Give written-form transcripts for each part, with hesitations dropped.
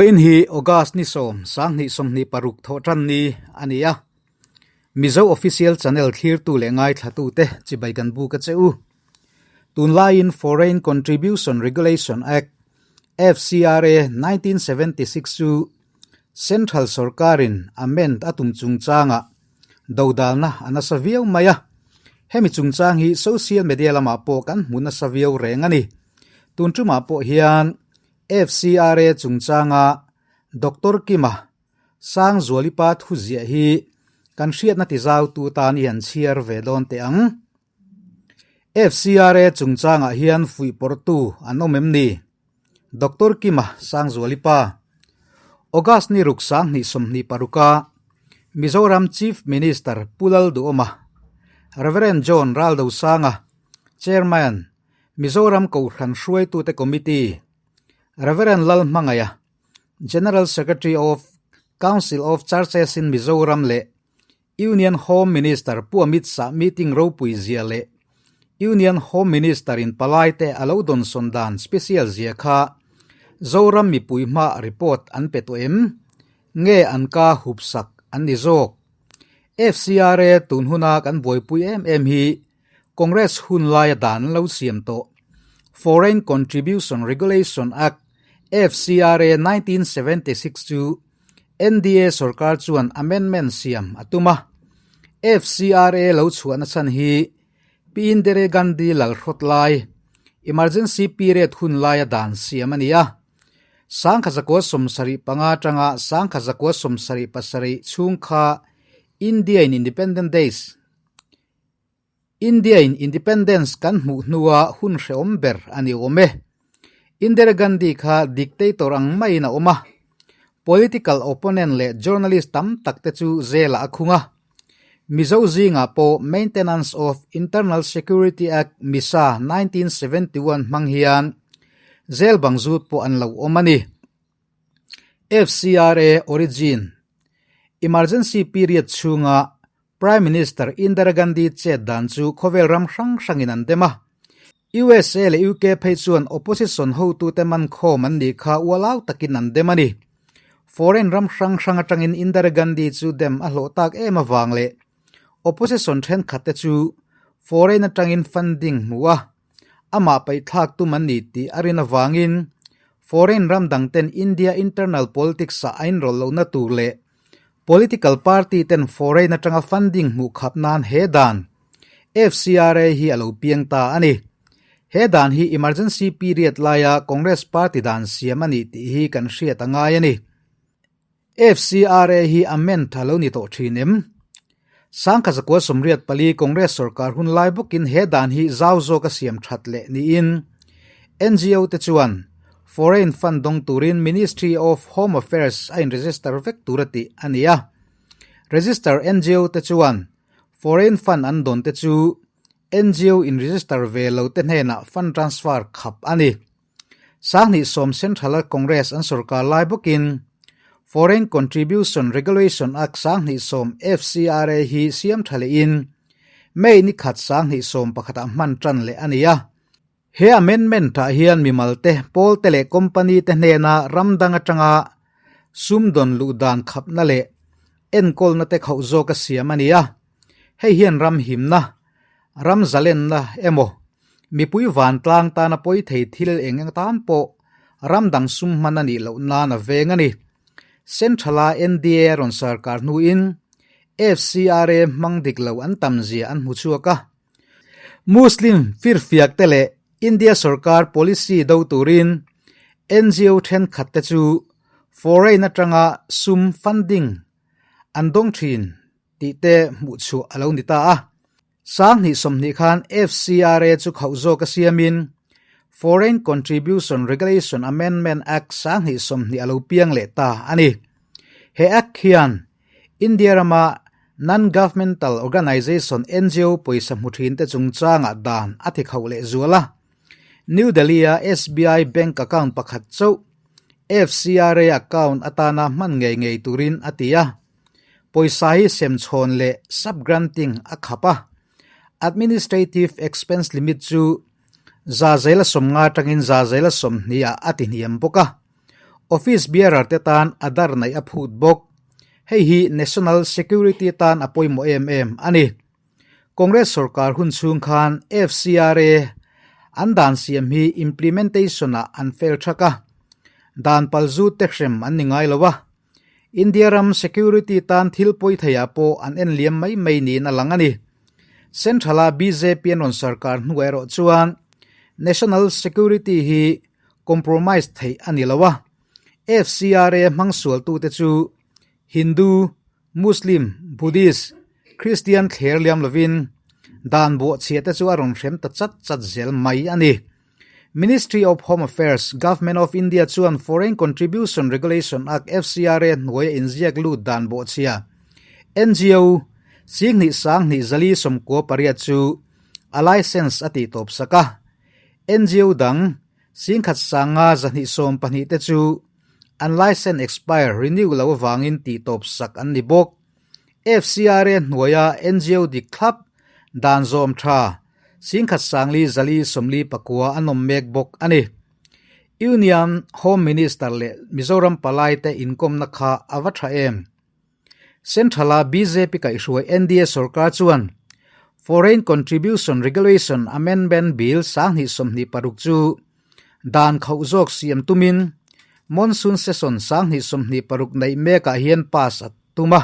Vawiin hi August ni sawm, 2026 thawhtan ni a ni a. Mizo Official Channel thlirtu leh ngaithlatute chibai kan buk a che u. Tunlaiin Foreign Contribution Regulation Act, FCRA, 1976 chu Central sorkarin amend a tum chungchangah dodalna a nasa viau mai a. Hemi chungchang hi social media lamah pawh kan hmu nasa viau reng a ni. Tun tumah pawh hian FCRA chungchanga Doctor Kima Sangzualipa thu ziah hi kan hriatna tizautu tan i han chhiar ve dawn teh ang. FCRA chungchangah hian fuihpawrhtu an awm em ni? Doctor Kima Sangzualipa, August ni ruk 2026 a Mizoram Chief Minister Pu Lalduhoma, Rev John Raldosanga, Chairman, Mizoram Kohhran Hruaitute Committee, Rev Lalhmangaia, General Secretary of Council of Churches in Mizoram leh Union Home Minister Pu Amit Shah meeting ropui zia leh Union Home Minister in palaite a lo dawnsawn dan special zia kha Zoram mipui hma report an pe tawh em? Nge an ka hupsak an ni zawk? FCRA tun huna kan buaipui em em hi Congress hun laia dan an lo siam tawh Foreign Contribution Regulation Act, FCRA, 1976 chu NDA sorkar chuan amendment siam a tum a. FCRA lo chhuahna chhan hi Pi Indira Gandhi lalhrawt lai, emergency period hun laia dan siam a ni a. 1975 atanga 1977 chhung kha India in Independent Days, India in Independence kan hmuh hnua hun hrehawm ber a ni awm e. Indira Gandhi kha dictator ang maiin a awm a, political opponent leh journalist tam tak te chu zelah a khung a. Mizo zingah pawh Maintenance of Internal Security Act, MISA, 1971 hmang hian zel bang zut pawh an lo awm a ni. FCRA Origin, Emergency period chhunga Prime Minister Indira Gandhi chet dan chu khawvel ram hrang hrangin an dem a. USA leh UK phei chuan opposition hotute man khawm an nih kha ualau takin an dem a ni. Foreign ram hrang hrang atangin Indira Gandhi chu dem a hlawh tak em avang leh opposition thenkhatte chu foreign atangin funding hmu a, amah paihthlak tum an ni tih a rin avangin foreign ram dangten India internal politics-ah a inrawlh lohna tur leh Political party ten foreign atanga funding hmuh khap nan he dan, FCRA, hi a lo piang ta a ni. He dan hi emergency period laia Congress party dan siam a ni tih hi kan hriat a ngai a ni. FCRA hi amend a lo ni tawh thin em? 1984 Congress sorkar hun lai bawkin he dan hi zau zawka siam that leh niin NGO te chuan foreign fund dawng turin Ministry of Home Affairs a in-register vek tur a tih a ni a. Register NGO te chuan foreign fund an dawn te chu NGO in-register ve lo te hnenah fund transfer khap a ni. 2010 Central-a Congress an sorkar lai bawkin Foreign Contribution Regulation Act 2010, FCRA, hi siam tha lehin May ni khat 2011 ah hman tan leh a ni a. He amendment-ah hian mimalte, pawlte leh company te hnena ram dang atanga sumdawn luh dan khapna leh enkawlna te khauh zawka siam a ni a. Hei hian ram himna, ram zalenna emaw, mipui vantlang tana pawi thei thil eng eng tan pawh ram dang sum hman a nih loh nan a veng a ni. Central-a NDA rawn sarkar hnuin FCRA hmang dik lo an tam zia an hmu chhuak a. Muslim firfiak te leh India sorkar policy do turin NGO thenkhat te chu foreign atanga sum funding an dawng thin tih te hmuh chhuah a lo ni ta a. 2020 khan FCRA chu khauh zawk a siamin Foreign Contribution Regulation Amendment Act 2020 a lo piang leh ta a ni. He Act hian India rama Non-Governmental Organization, ngo, pawisa hmu thinte chungchangah dan a ti khauh leh zual a. New Delhi-a SBI bank account pakhat chauh FCRA account atana hman ngei ngei turin a ti a. Pawisa hi semchhawn leh sub-granting a khap a, administrative expense limit chu 150 atangin 120 ah a tihniam bawk a. Office bearer te tan Aadhaar neih a phut bawk. Hei hi National Security tan a pawimawh em em a ni. Congress sorkar hun chhung khan FCRA an dan siam hi implementation ah an fail thak a, dan palzut te hrem an ni ngai lo a. India ram security tan thil pawi theiah pawh an en liam mai mai niin a lang a ni. Central a bjp an rawn sarkar hnuah erawh chuan national security hi compromise theih a ni lo a, FCRA hmang sualtute chu Hindu, Muslim, Buddhist, Christian thler liam lovin dan buahchhiah te chu a rawn hrem ta chat chat zel mai a ni. Ministry of Home Affairs, Government of India chuan Foreign Contribution Regulation Act, FCRA, hnuaia inziak lut dan bawhchhia NGO Singhnih Sanghnih Zali 98 chu a licence a tih tawp sak a. NGO dang Singkhat Sanga 212 te chu an licence expire renew lo avangin tih tawp sak an ni bawk. FCRA hnuaia NGO dik thlap dan zawm tha 10 sangli 4 49 an awm mek bawk a ni. Union Home Minister leh Mizoram palaite inkawmna kha a va tha em? Central-a bjp kaihhruai NDA sorkar chuan Foreign Contribution Regulation Amendment Bill 2026 chu Dan khauh zawk siam tumin Monsoon Session 2026 neih mekah hian pass a tum a.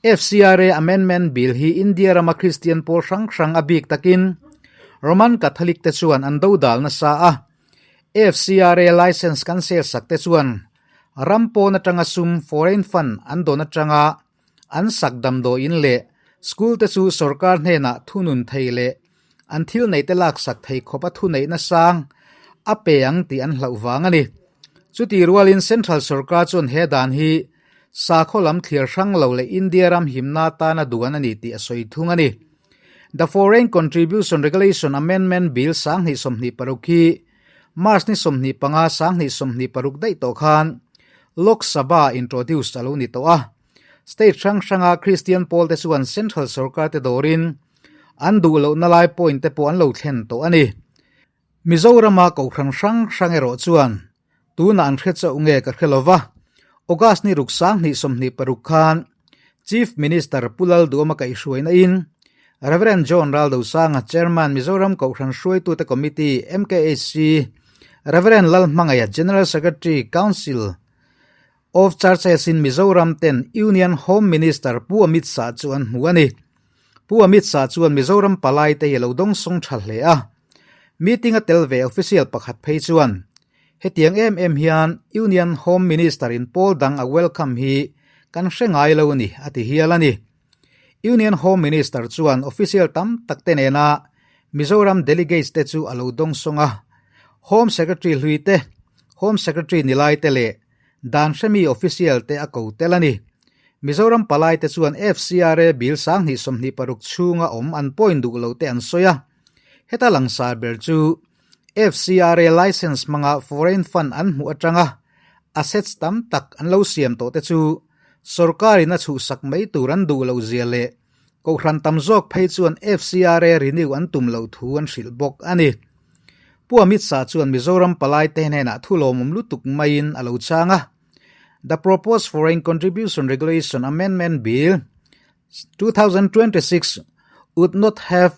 FCRA Amendment Bill hi India rama Kristian pawl hrang hrang a bik takin Roman Catholic te chuan an dodal nasa a. FCRA licence cancel sak te chuan ram pawn atanga sum foreign fund an dawn atanga An sak damdawiin leh school te chu sorkar hnenah thunun thei leh an thil neihte laksak thei khawpa thuneihna sang a pe ang tih an hlauh vang a ni. Chuti rualin Central sorkar chuan he dan hi sakhaw lam thliar hrang lo leh India ram himna atana duan a ni tih a sawi thung a ni. The Foreign Contribution Regulation Amendment Bill 2026 hi March ni 25 2026 daih tawh khan Lok Sabha introduce a lo ni tawh a. State hrang hranga Kristian pawlte chuan Central sorkar te dawrin an duh lohna lai point te pawh an lo thlen tawh a ni. Mizorama kohhran hrang hrang erawh chuan tunah an hre chauh nge ka hre lova, August ni ruk 2026 khan Chief Minister Pu Lalduama kaihhruaina in Rev. John Raldosanga, Chairman Mizoram Kohhran Hruaitute Committee, MKHC, Rev. Lalhmangaia, General Secretary, Council of Churches in Mizoram ten Union Home Minister Pu Amit Shah chu an hmu a ni. Pu Amit Shah chuan Mizoram palai te hi a lo dawngsawng tha hle a. Meeting a tel ve official pakhat phei chuan hetiang em em hian Union Home Minister in pawl dang a welcome hi kan hre ngai lo a ni a ti hial a ni. Union Home Minister chuan official tam tak te nena Mizoram delegates te chu a lo dawngsawng a. Home Secretary hlui te, Home Secretary nilai te leh dan hremi official te a ko tel a ni. Mizoram palai te chuan FCRA bill 2026 chhunga awm an point duh lo te an sawi a. Heta langsar ber chu FCRA licence hmanga foreign fund an hmuh atanga assets tam tak an lo siam tawh te chu Sorkarin a chhuhsak mai tur an duh loh zia leh Kohhran tam zawk phei chuan FCRA renew an tum loh thu an hrilh bawk a ni. Pu Amit Shah chuan Mizoram palaite hnenah thu lawmawm lutuk maiin a lo chang a, The proposed Foreign Contribution Regulation Amendment Bill, 2026 would not have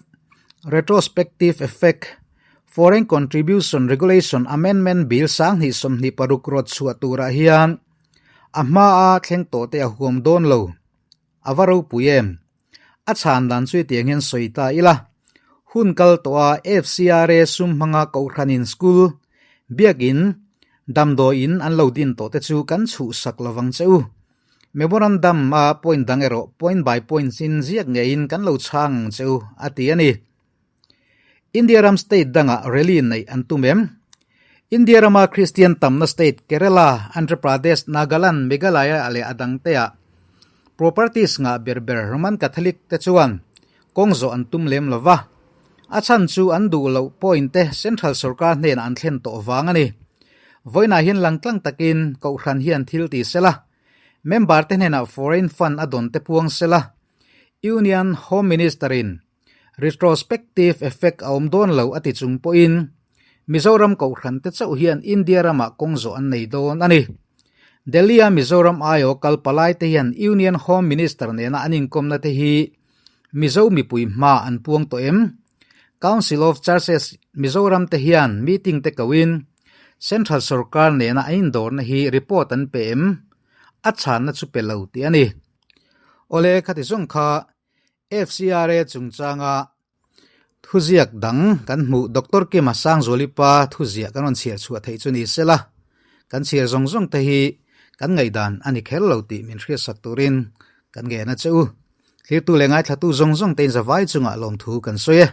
retrospective effect. Foreign Contribution Regulation Amendment Bill 2026 rawt chhuah turah hian a hmaa thleng tawhte a huam dawn lo. A va ropui em? A chhan dan chu hetiang hian sawi ta ila, hun kal tawha FCRA sum hmanga Kohhranin school, biakin, damdawiin an lo din tawhte chu kan chhuhsak lovang che u. Memorandum a point dang erawh point by point in ziak ngeiin kan lo chhang ang che u, a ti a ni. India ram state dangah rally neih an tum em? India rama Kristian tamna state Kerala, Andhra Pradesh, Nagaland, Meghalaya leh a dangteah properties ngah ber ber Roman Catholic te chuan kawng zawh an tum lem lo va. A chhan chu an duh loh point te central sorkar hnenah an thlen tawh vang a ni. Vawiinah hian langtlang takin Kohhran hian thil ti sela, member te hnenah foreign fund a dawn te puang sela, Union Home Minister in Retrospective effect a awm dawn lo a ti chung pawhin Mizoram kohhran te chauh hian India ramah kawng zawh an nei dawn a ni. Delhi-a Mizoram aiawh kal palai te hian Union Home Minister nena an inkawmna te hi Mizo mipui hma an puang tawh em? Council of Churches Mizoram te hian meeting te koin Central sorkar nena an indawrna hi report an pe em? A chhanna chu pe lo tih a ni. Awle khati zawng kha FCRA chungchanga thuziak dang kan hmuh Doctor Kima Sangzuali pa thuziah kan rawn chhiar chhuah theih chu ni sela, kan chhiar zawng zawng te hi kan ngaihdan a ni kher lo tih min hriatsak turin kan ngen a che u. Thlirtu leh ngaithlatu zawng zawng te in zavai chungah lawmthu kan sawi e.